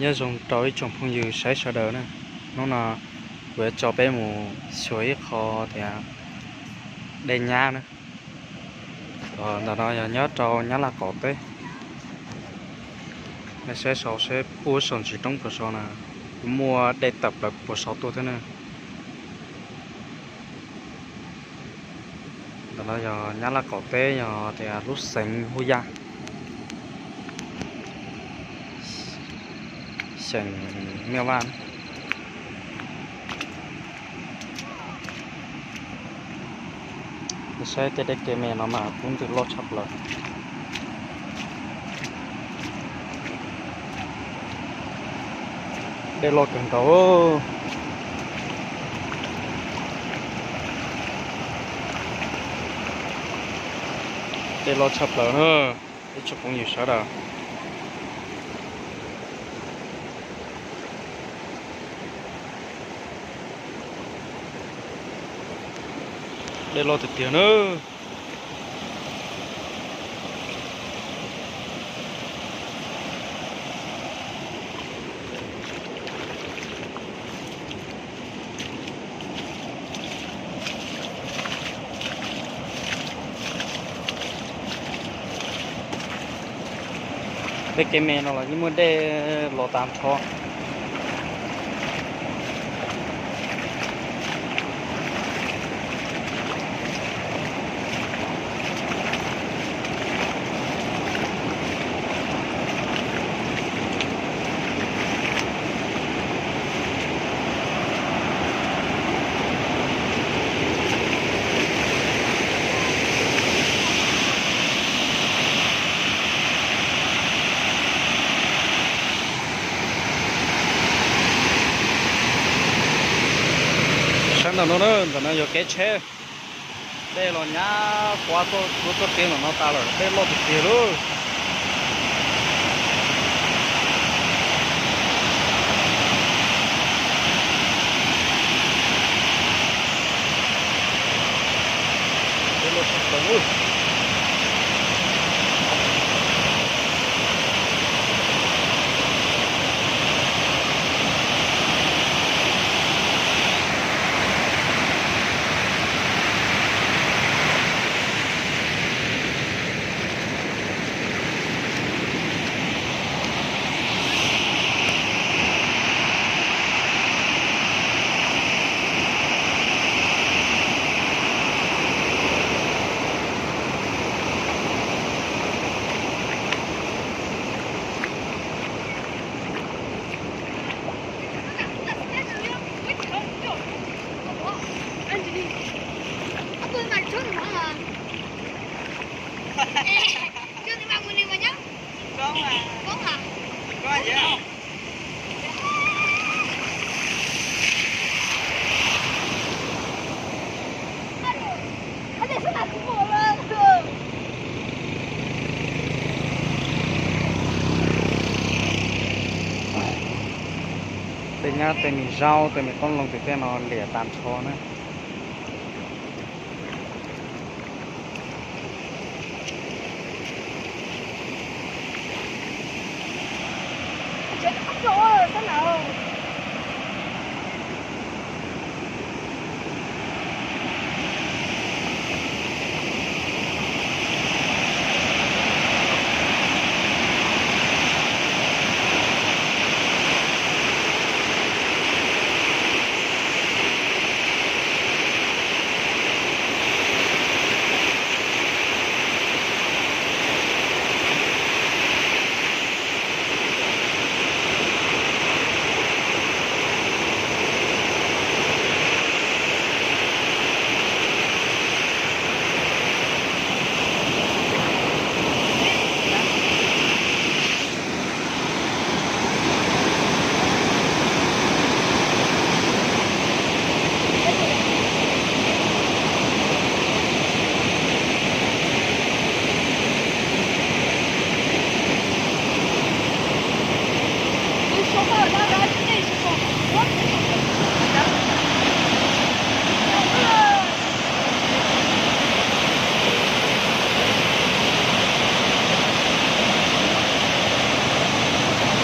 Nyob zoo rau ib tsoom phooj ywg saib sawv daws na, hnub no kuv yuav tso peb mus xyuas ib qho tias dej nyab na. Ntawm no yog nyob rau Nyab Laj qaum teb. Nej saib saud seb puag saum ntsis roob puag saud na, kuj muaj dej tawm plaws puag saud tuaj thiab na. Ntawm no yog Nyab Laj qaum teb, yog tias lub xeev Hub Yaj, xeem Miaj Vaj. Saib tej dej kev me no mas kub ntws loj tshaj plaws. Dej loj kawg nkaus. Dej loj tshaj plaws na, ib tsoom phooj ywg sawv daws. Dej loj tiag tiag na. Dej kev me no los yeej muaj dej los tag nrho. Sab ntawm no na, ntawm no yog kev tsheb. Dej los nyab kuav tuaj, tuaj tiag ntawm no tas lawm, dej loj tiag tiag lauj. Dej loj tshaj plaws lauj. Tej nyab tej me zaub tej me qoob loo tej no liam tag nrho na.